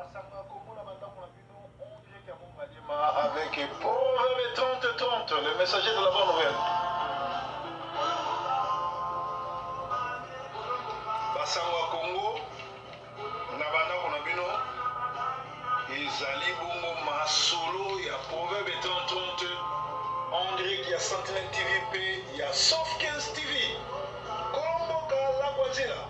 Basango ya Congo na bandako na bino en direct ya Mont Ngaliema avec Proverbe 30 30, le messager de la bonne nouvelle. Basango ya Congo na bandako na bino ezali bongo masolo ya Proverbe 30 30 en direct ya Sentinelle TV mpe ya Soft 15 TV. Kolomboka Lagwazila.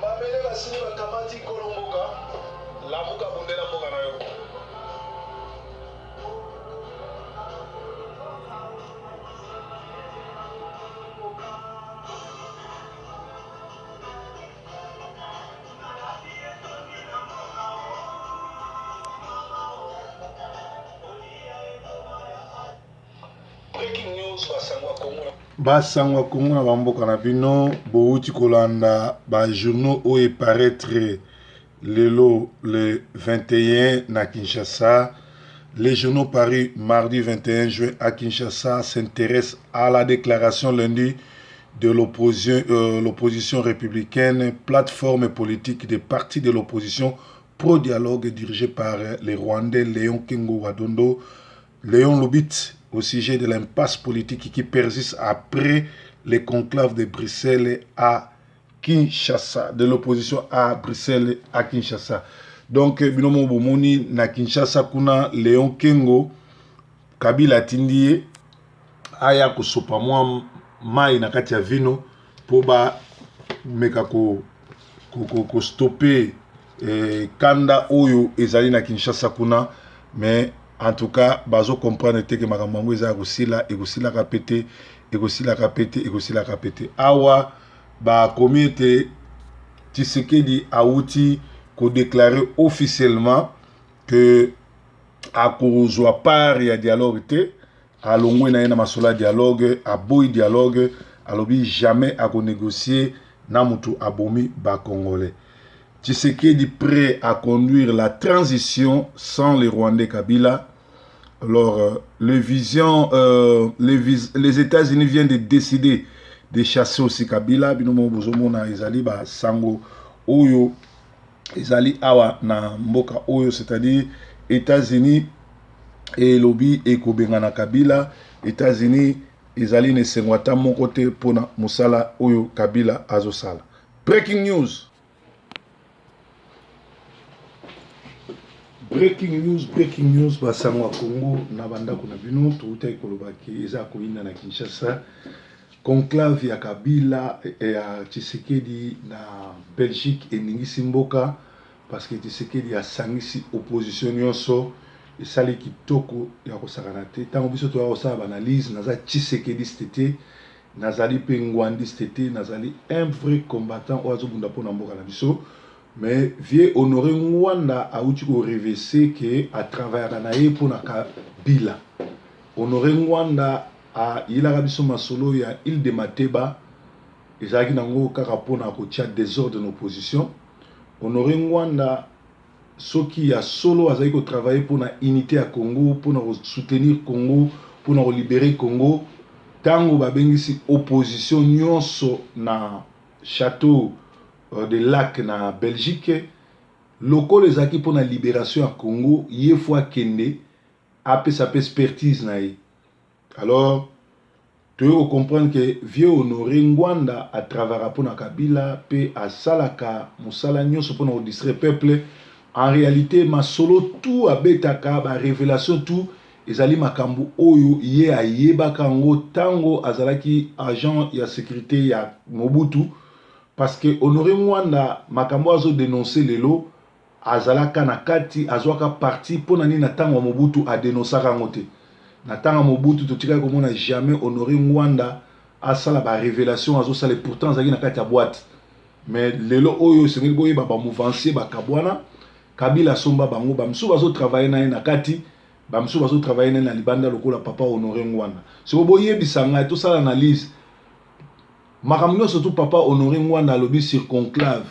Mabele basili bakamati nkolo mboka, lamuka bundela mboka na yo. Ba sango ya Congo na ba mboka na bino bowuti kolanda ba journaux oyo eparaitre lelo le 21 na Kinshasa. Les journaux parus mardi 21 juin à Kinshasa s'intéressent à la déclaration lundi de l'opposition républicaine, plateforme politique des partis de l'opposition pro-dialogue dirigée par les Rwandais Léon Kengo Wadondo, Léon Lubit, au sujet de l'impasse politique qui persiste après les conclaves de Bruxelles à Kinshasa, de l'opposition à Bruxelles à Kinshasa. Donc, bino moko bomoni na Kinshasa kuna Léon Kengo Kabila atindi ye aya kosopa mwa mai na kati ya vino mpo bameka ko, ko, ko, ko stopper eh, kanda oyo ezali na Kinshasa kuna mais en tout cas bazo comprendre te ke makambo yango eza ya kosila ekosilaka pe te ekosilaka pe te ekosilaka pe te awa bakomi ete Tshisekedi awuti kodeklare officiellement que akozwa part ya dialogue te alongwe na ye na masolo ya dialogue aboyi dialogue alobi jamais akonégocier na mutu abomi ba congolais Tshisekedi prêt à conduire la transition sans les Rwandais Kabila. Alors, le vision, les, les États-Unis viennent de décider de chasser aussi Kabila. Bino mo bozomona ezali ba sango oyo ezali awa na mboka oyo, c'est-à-dire États-Unis elobi ekobengana Kabila. États-Unis ezali na esengo ata moko te mpona mosala oyo Kabila azosala. Breaking news. Breaking news, breaking news, basango ya Congo na bandako na bino toutaki koloba ke eza koyinda na Kinshasa conclave ya Kabila ya Tshisekedi na Belgique eningisi mboka parce que Tshisekedi asangisi opposition nyonso esali kitoko ya kosakana te. Ntango biso toya kosala ba analyse, naza Tshisekediste te, nazali mpe ngwandiste te, nazali un vrai combattant oyo azobunda mpo na mboka na biso. Mais vieux Honore Ngwanda awuti ko revese ke a travaillaka na ye mpo na Kabila. Honore Ngwanda ayelaka biso masolo ya Ile de Mateba ezalaki nango kaka mpo na kotia desordre na opposition. Honore Ngwanda soki ya solo azali ko travailler mpo na unite ya Congo, mpo na ko soutenir Congo, mpo na ko liberer Congo, tango babengisi opposition nyonso na chateau de lac na Belgique, lokola ezalaki mpo na liberation ya Congo, ye faut akende apesa pe expertise na ye. Alors toye ko comprendre que vieux Honore Ngwanda a travaillaka mpo na Kabila pe asalaka mosala nyonso mpo na ko distraire peuple. En realite masolo tout abetaka, ba revelations tout ezali makambo oyo ye ayebaka yango tango azalaki agent ya securite ya Mobutu parce que Honore Ngwanda makambo azo denoncer lelo azalaka na kati, azuaka parti pona nini na tango ya Mobutu a denoncaka yango te? Na tango ya Mobutu totikali komona jamais Honore Ngwanda asala ba revelations azosala et pourtant azalaki na kati ya boite. Mais lelo oyo esengeli boyeba, bamouvancier bakabwana. Kabila asomba bango. Bamisusu bazotravaille na ye na kati, bamisusu bazotravaille na ye na libanda, lokola papa Honoré Ngbanda. Siko boyebisa ngai, tosala analyse. Makambo nyonso tu papa Honoré Ngbanda alobi sur conclave,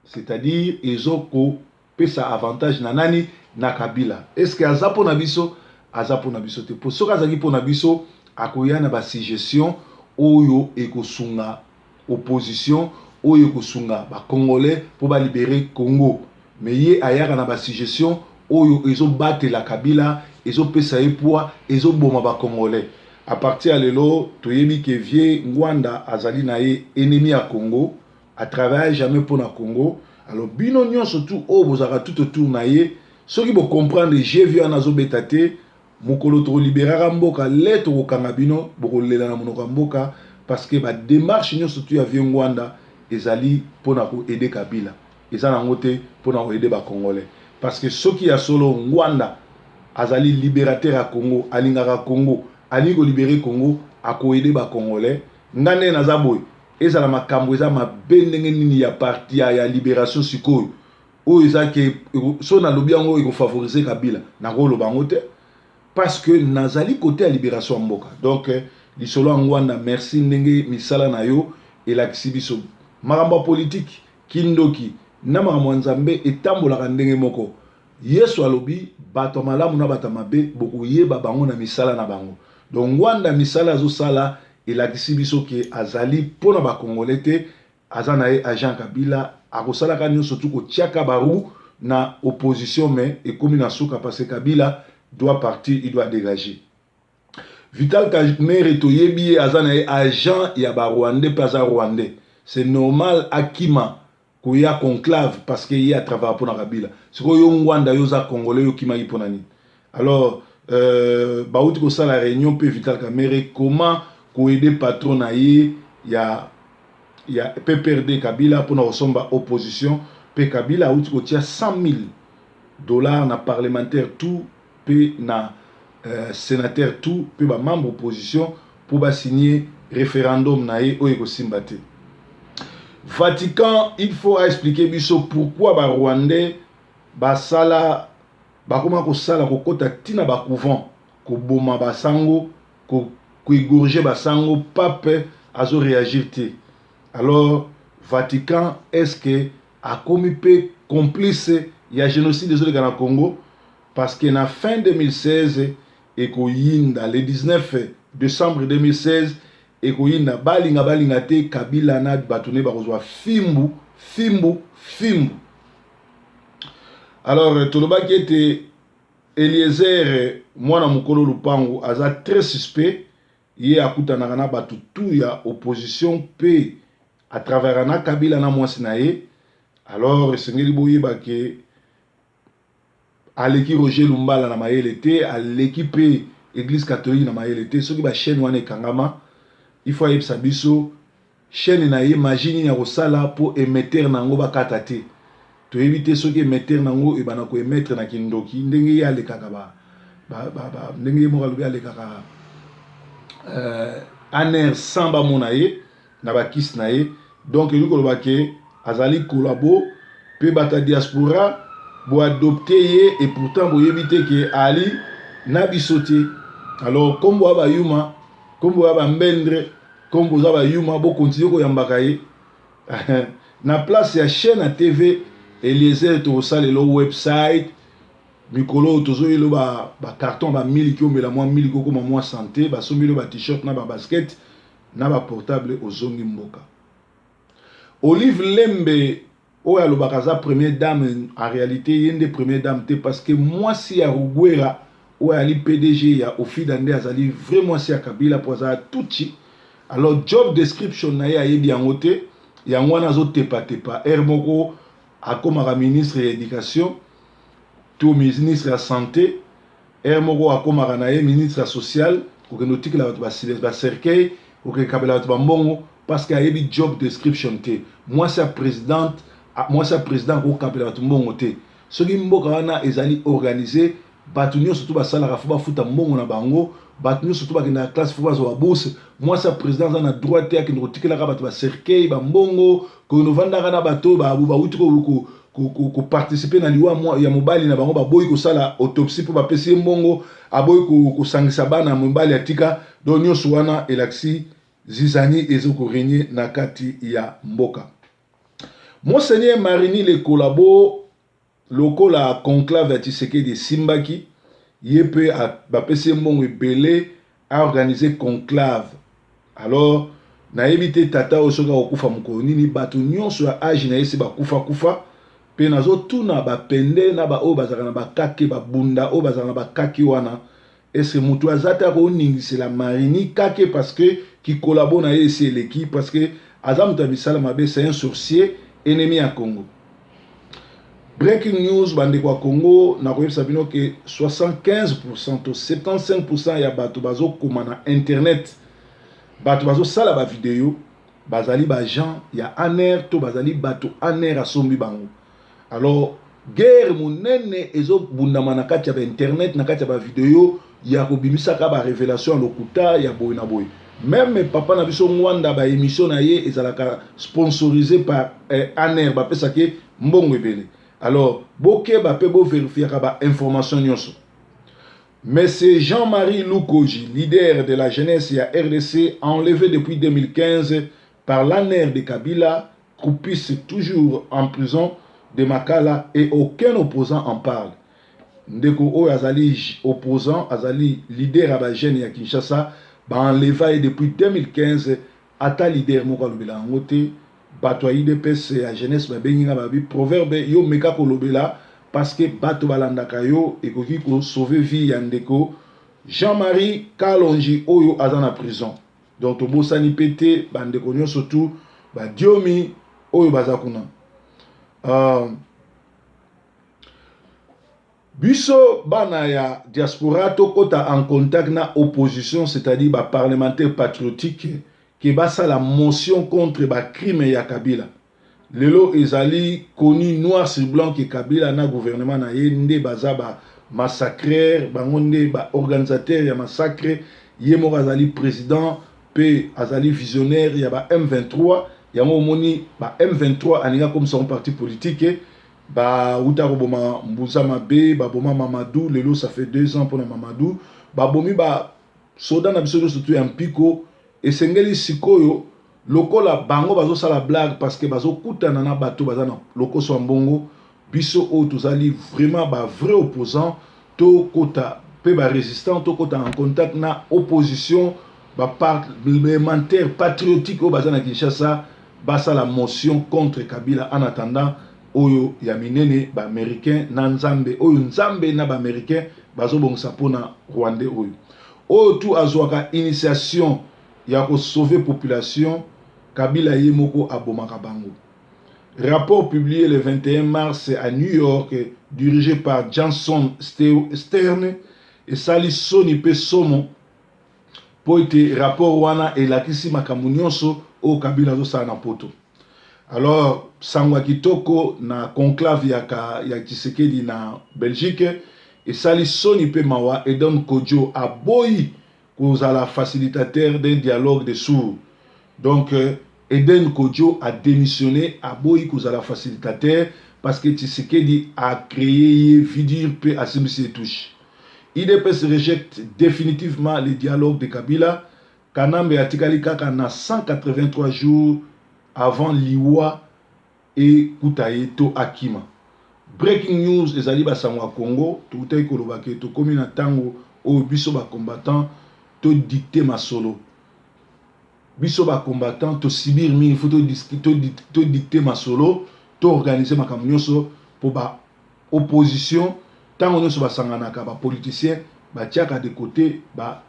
c'est-à-dire ezokopesa avantage na nani? Na Kabila. Est ce que aza mpo na biso? Aza mpo na biso te, po soki azalaki mpo na biso, akoya na basuggestion oyo ekosunga opposition, oyo ekosunga bacongolais mpo balibérer Congo. Mais ye ayaka na basuggestion oyo ezobatela Kabila, ezopesa ye poids, ezoboma bacongolais. À partir ya lelo, toyebi ke vieux Ngbanda azali na ye ennemi ya Congo, atravaille jamais mpo na Congo. Alors bino nyonso tu oyo bozalaka tout autour na ye, soki bocomprendre jeu vieux wana azobeta te, mokolo tokoliberaka mboka, le tokokanga bino, bokolela na monoko ya mboka, parce que badémarche nyonso tu ya vieux Ngbanda ezali mpona koaider Kabila, eza nango te mpona koaider bacongolais. Parce que soki ya solo Ngbanda azali libérateur ya Congo, alingaka Congo, alingi kolibérer Congo, akoaider bacongolais. Nga ndenge naza boye, ezala makambo eza mabe ndenge nini ya parti ya libération sikoyo, oyo eza ke so nalobi yango ekofavoriser Kabila, nakoloba yango te, parce que nazali côté ya libération ya mboka. Donc lisolo ya Ngbanda, merci ndenge misala na yo elakisi biso makambo ya politike. Kindoki na makambo ya Nzambe etambolaka ndenge moko. Yesu alobi bato ya malamu na bato ya mabe, bokoyeba bango na misala na bango. Donc Ngbanda, misala azosala elakisi biso ke azali mpona bacongolais te, aza na ye agent Kabila. Akosalaka nyonso tu kotiaka baroues na opposition, mais ekomi na suka, parce que Kabila doit partir, il doit dégager. Vital Kamerhe, toyebi ye, aza na ye agent ya barwandais mpe aza rwandais. C'est normal akima koya conclave, parce que ye atravaille mpona Kabila. Sikoyo yo Ngbanda, yo oza congolais, yo okimaki mpona nini? Alors bauti kosala réunion mpe Vital Kamerhe, comment koaider patron na ye ya PPRD Kabila mpona kosomba opposition. Mpe Kabila auti kotia 100 000 $ na parlementaire tout mpe na sénateur tout mpe bamembre opposition mpo basigne référendum na ye oyo ekosimba te. Vatican, il faut expliquer biso pourquoi barwandais basala, bakoma kosala, kokɔta ntina bacouvent, koboma basango, koégorger basango. Pape azoréagir te. Alors Vatican, est ce que akomi mpe complice ya génocide ezoleka na Congo? Parce que na fin 2016 ekoyinda, le 19 décembre 2016 ekoyinda. Balinga balinga te, Kabila na bato ne bakozwa fimbu, fimbu, fimbu. Alors tolobaki ete Eliezer, mwana mokolo lupango, aza très suspect. Ye akutanaka na bato tu ya opposition mpe atravaillaka na Kabila na mwasi na ye. Alors esengeli boyeba ke aleki Roger Lumbala na mayele te, aleki mpe Église catholique na mayele te. Soki bachaîne wana ekangama, il faut ayebisa biso chaîne na ye, magie nini ya kosala mpo émetteur na yango bakata te. Toyebi te soki émetteur na yango ebanda koémettre na kindoki, ndenge ye alekaka ba, ndenge ye moko alobi alekaka ANR sans bamona ye na bakisi na ye. Donc elingi koloba ke azali collabo mpe bato ya diaspora boadopte ye, et pourtant boyebi te ke ali na biso te. Alors nkombo ya bayuma, nkombo ya bambendre, nkombo oza bayuma, bokontinue koyambaka ye na place ya chaîne ya TV. Eliezer, tokosalela website mikolo oyo. Tozoyela bacarton bamiliki, omela mwa miliki, okoma mwa santé. Basombeli ba-t-shirt na babasket na baportable, ozongi mboka. Olive Lembe oyo alobaka aza première dame, en réalité ye nde première dame te, parce que mwasi ya Rugwera oyo ali PDG ya Ofida nde azali vrai mwasi ya Kabila, mpo azala tutsi. Alors job description na ye ayebi yango te, yango wana azotepatepa. Heure moko akomaka ministre ya éducation to ministre ya santé, heure moko akomaka na ye ministre ya social, kokende otikela bato bacercueil, kokende kabela bato bambongo, parce que ayebi job description te. Mwasi ya présidente, mwasi ya président akokabela bato mbongo te. Soki mboka wana ezali organisé, Bato nyonso tout basalaka faut bafuta mbongo na bango. Bato nyonso tout bakendaka classe faut bazwa babourse. Mwasi ya président aza na droit te akende kotikelaka bato bacercueil, bambongo, kokende ovandaka na bato bauti koparticiper na liwa ya mobali na bango. Baboyi kosala autopsie mpo bapesi ye mbongo, aboyi kosangisa bana ya mobali atika. Donc nyonso wana elakisi zizanie ezokorégner na kati ya mboka. Monseigneur Marini le collabo, lokola conclave ya Tshisekedi esimbaki ye mpe bapesi ye mbongo ebele aorganiser conclave. Alors nayebi te tata oyo soki akokufa mokolo nini. Bato nyonso ya age na ye si bakufa kufa. Mpe nazotuna bapende na baoyo bazalaka na bakake, babunda oyo bazalaka na bakake wana, est-ce moto aza te akoningisela Marini kake? Parce que kicollabo na ye esi eleki, parce que aza moto ya misala mabe, c'est un sorcier, ennemi ya Congo. Breaking news, bandeko ya Congo, nakoyebisa bino ke 75 to 75 ya bato bazokoma na internet, bato bazosala bavideo, bazali baagent ya ANR to bazali bato ANR asombi bango. Alors guerre monene ezobundama na kati ya bainternet, na kati ya bavideo ya kobimisaka barévélation ya lokuta ya boye na boye. Même papa na biso Ngwanda, baémission na ye ezalaka sponsorisé par ANR, bapesaki mbongo ebele. Alors bokeba mpe bovérifiaka bainformation nyonso. Monsieur Jean-Marie Lukoji, leader de la jeunesse ya RDC, enlevé depuis 2015 par l'ANR de Kabila, croupisse toujours en prison de Makala et aucun opposant en parle. Ndeko oyo azali opposant, azali leader ya bajeune ya Kinshasa, baenleva ye depuis 2015, ata leader moko alobela yango te. Bato ya UDPS ya jeunesse babengi nga, babi: "Proverbe, yo meka kolobela, parce que bato balandaka yo, ekoki kosauver vie ya ndeko Jean-Marie Kalonji oyo aza na prison." Donc tobosani mpe te bandeko nyonso tu badiomi oyo baza kuna. Biso bana ya diaspora tokɔta en contact na opposition, c'est-à-dire baparlementaire patriotique, ke basala motion contre bacrime ya Kabila. Lelo ezali connu noir sur blanc ke Kabila na gouvernement na ye nde baza bamassacreur, bango nde baorganisateur ya massacre. Ye moko azali président mpe azali visionnaire ya ba M23. Yango omoni ba M23 alingi akomisa ngo parti politique. Bauta koboma Mbuza mabe, baboma Mamadou. Lelo ça fait 2 ans mpona Mamadou. Babomi basoda na biso nyonso tu ya mpiko. Esengeli sikoyo, lokola bango bazosala blague parce que bazokutana na bato baza na lokoso ya mbongo, biso oyo tozali vraiment bavrai opposant tokota mpe barésistant, tokota en contact na opposition, baparlementaire patriotique oyo baza na Kinshasa, basala motion contre Kabila en attendant oyo ya minene baaméricain na Nzambe, oyo Nzambe na baaméricain bazobongisa mpona Rwandais oyo. Oyo tu azwaka initiation ya kosauver population, Kabila ye moko abomaka bango. Rapport publié le 21 mars à New York, dirigé par Jason Stearns, esali soni mpe somo, mpo ete rapport wana elakisi makambo nyonso oyo Kabila azosala na Poto. Alors sango ya kitoko na conclave ya Tshisekedi na Belgique esali soni mpe mawa. Edon Kojo aboyi kozala facilitateur d'un dialogue de sourds. Donc Eden Kojo a démissionné, aboyi kozala facilitateur parce que Tshisekedi a créé ye vidure mpe asimbisi ye touche. UDPS rejette définitivement le dialogue de Kabila. Kanambe atikali kaka na 183 jours avant liwa ekuta ye to akima. Breaking news ezali basango ya Congo. Tokutaki koloba ke tokómi na ntango oyo biso bacombattant todicter masolo. Biso bacombattant tosubir mingi, faut todicter masolo, toorganiser makambo nyonso mpo baopposition ntango nyonso basanganaka, bapoliticien batiaka de côté ba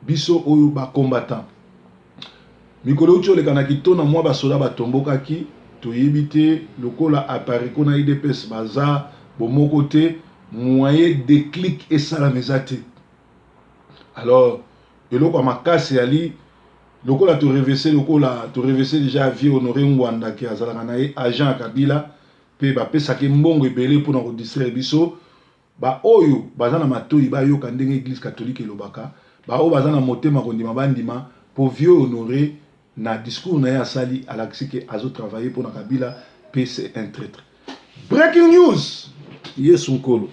biso oyo bacombattant. Mikolo euti oleka na Kitona, mwa basoda batombokaki. Toyebi te, lokola Apareco na UDPS baza bomoko te, moyen déclic esalama eza te. Alors eloko ya makasi yali lokola torevese déjà vieux Honoré Ngwanda ke azalaka na ye agent ya Kabila mpe bapesaki mbongo ebele mpona kodistraire biso. Ba oyo baza na matoyi bayoka ndenge eglise catholique elobaka, ba oyo baza na motema kondima bandima, po vieux Honore na discours na ye asali alakisi ke azo travailler pona Kabila pe c'est un traitre. Breaking news! Yesu Nkolo.